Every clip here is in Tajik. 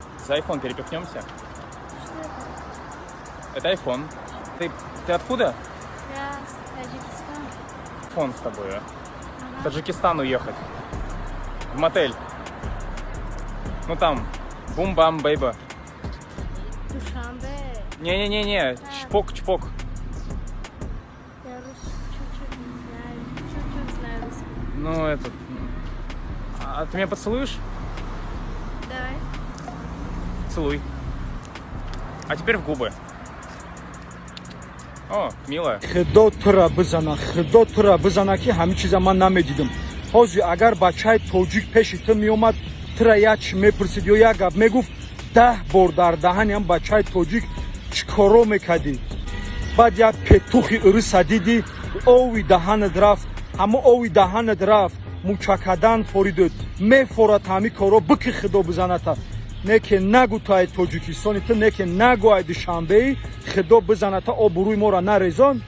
За iPhone перепихнемся? Это iPhone. Ты откуда? Я с Таджикистана. Фон с тобой, а? В Таджикистан уехать. В мотель. Ну там, бум-бам, бейба. Душанбе. Не-не-не-не, чпок-чпок. Я русский чуть-чуть не знаю. Чуть-чуть знаю русский. Ну, этот. А ты меня поцелуешь? Давай. Целуй. А теперь в губы. О, милая. Худо тура бизана, худо тура бизана, ки ҳамин чиза ман намедидам. Ҳозир агар бачаи тоҷик пеши ту меомад, тура як чӣ мепурсид ё як гап мегуфт, 10 бор дар даҳани ҳам бачаи тоҷик чӣ коро мекардӣ? Баъд як петухи ириса дидӣ, ови даҳанат рафт, ҳамо ови даҳанат рафт, мучакадан форидуд, мефорад ҳами коро бики. Худо бизаната, не ки нагу ту ай Тоҷикистони, ту не ки нагу ай Душанбеи. Худо бизаната, обрӯи моро нарезон.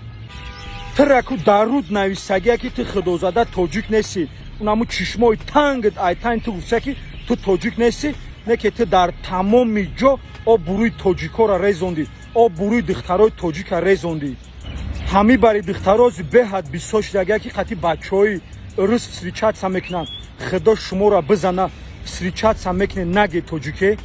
Тираку даруд нависагия, ки ту худозада тоҷик нестӣ. Унаму чишмои тангат айтани ту гуфта, ки ту тоҷик нестӣ. Не ки ту дар тамоми ҷо обрӯи тоҷикоро резондӣ, обрӯи духтарои тоҷика резондӣ. Ҳами бари духтарози беҳад бисёр шудагия, ки қати бачаҳои рус встречаться мекунанд. Худо шуморо бизана, встречаться мекунед, наге тоҷике.